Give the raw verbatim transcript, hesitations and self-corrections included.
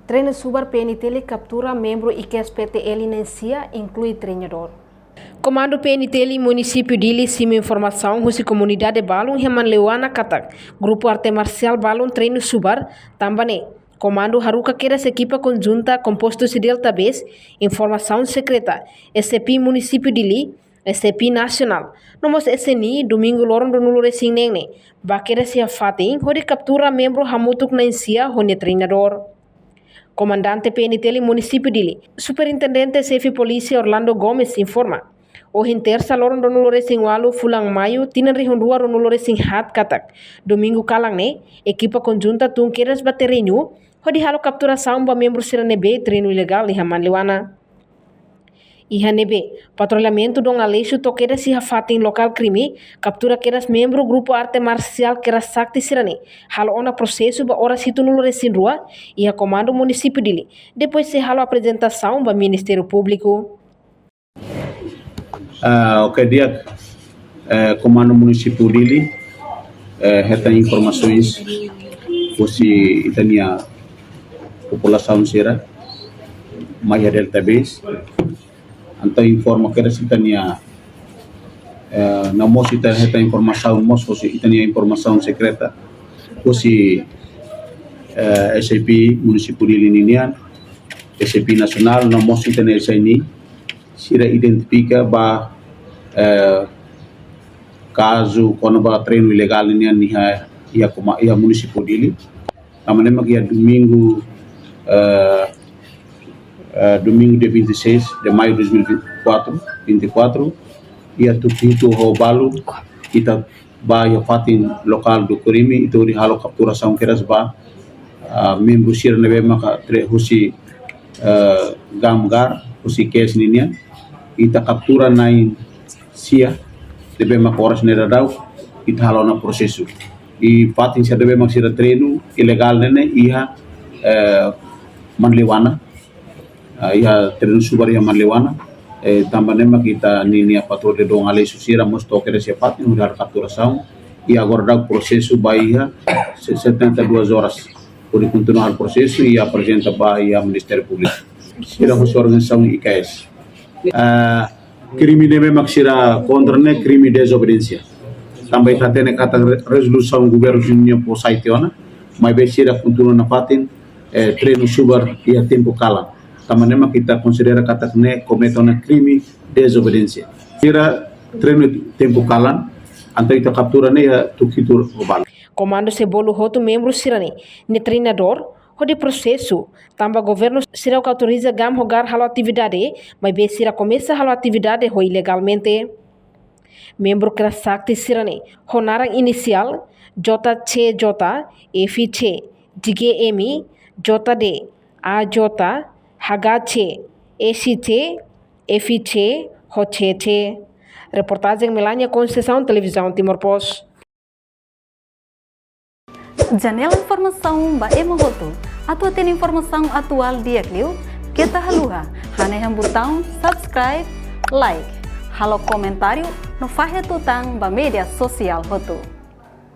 Treinu subar P N T L kaptura membru I K S P T L na'in-sia, inklui treinadór. Komandu P N T L Munisípiu Dili simu informasaun husi komunidade balun iha Manleuana katak grupu arte marsiál balun treinu subar, tanba ne'e komandu haruka kedas ekipa konjunta kompostu husi Delta Base, Informasaun Sekreta, S P Munisípiu Dili, S P Nasionál, no mós S N I, domingu loron ruanulu-resin-neen ne'e, ba kedas iha fatin hodi kaptura membru hamutuk na'in-sia ho nia treinadór. Komandante P N T L Munisípiu Dili, Superintendente Xefe Polísia Orlando Gomes informa, ohin tersa loron ruanulu-resin-ualu fulan Maiu tinan rihun rua ruanulu-resin-haat katak domingu kalan ne'e ekipa konjunta tun kedas ba terrenu hodi halo kapturasaun ba membru sira ne'ebé treinu ilegál iha Manleuana. Iha ne'ebé patrullamentu Dom Aleixo to'o kedas iha fatin lokál krime, kaptura kedas membru grupu arte marsiál Kera Sakti sira-ne'e halo ona prosesu ba oras hitunulu-resin-rua iha Komandu Munisípiu Dili, depois sei halo aprezentasaun ba Ministériu Públiku. Ah, oke, di'ak, eh, Komandu Munisípiu Dili, eh, hetan informasaun husi ita-nia populasaun sira mai iha Delta Base. Entaun informa kedas ita-nia, eh, no mós ita hetan informasaun mós husi ita-nia informasaun sekreta husi, eh, S P Munisípiu Dili ninian, S P Nasionál, no mós ita-nia S N I, sira identifika ba, eh, kazu kona-ba treinu ilegál nian iha, iha koma-, iha Munisípiu Dili. Tanba ne'e mak iha domingu, eh, eh, domingu dia vinte e seis de maio de dois mil e vinte e quatro, vinte e quatro, iha tuku hitu ho balu, ita ba iha fatin lokál do krime, ita hodi halo kapturasaun kedas ba, ah, membru sira ne'ebé maka tre husi, eh, GAM GAR, husi kes ninian, ita kaptura na'in-sia, ne'ebé maka oras ne'e daudaun ita halo ona prosesu. I fatin sira ne'ebé maka sira treinu ilegál ne'e ne'e iha, eh, Manleuana, ah, iha treinu subar iha Manleuana, eh, tanba ne'e mak ita-nia patrulla Dom Aleixo sira mós to'o kedas iha fatin hodi halo kapturasaun, i agora daudaun prosesu ba iha se-, setenta e duas horas. Hodi kontinua halo prosesu i aprezenta ba iha Ministériu Públiku. Sira husi organizasaun I K S. Ah, krime ne'ebé mak sira kontra ne'e krime dezobediénsia. Tanba ita hatene katak re-, rezolusaun governu sira-nia fó sai tiha ona, maibé sira kontinua nafatin, eh, treinu subar iha tempu kalan. Tanba ne'e mak ita konsidera katak ne'e komete ona krime dezobediénsia. Sira treinu tempu kalan, entaun ita kaptura ne'e iha tuku hitu ho balu. Komandu sei bolu hotu membru sira-ne'e, nia treinadór, hodi prosesu, tanba governu seidauk autoriza GAM ho GAR halo atividade, maibé sira komesa halo atividade ho ilegalmente. Membru Kera Sakti sira-ne'e ho naran inisiál J C J, F C, G M, J D, A J, H C, S C, F C, ho C C. Reportajen Melania Conceição, Televizaun Timor Post. Janela informasaun ba ema hotu. Atu hatene informasaun atuál di'ak liu, keta haluha hanehan butaun subscribe, like, halo komentáriu no fahe tutan ba média sosiál hotu.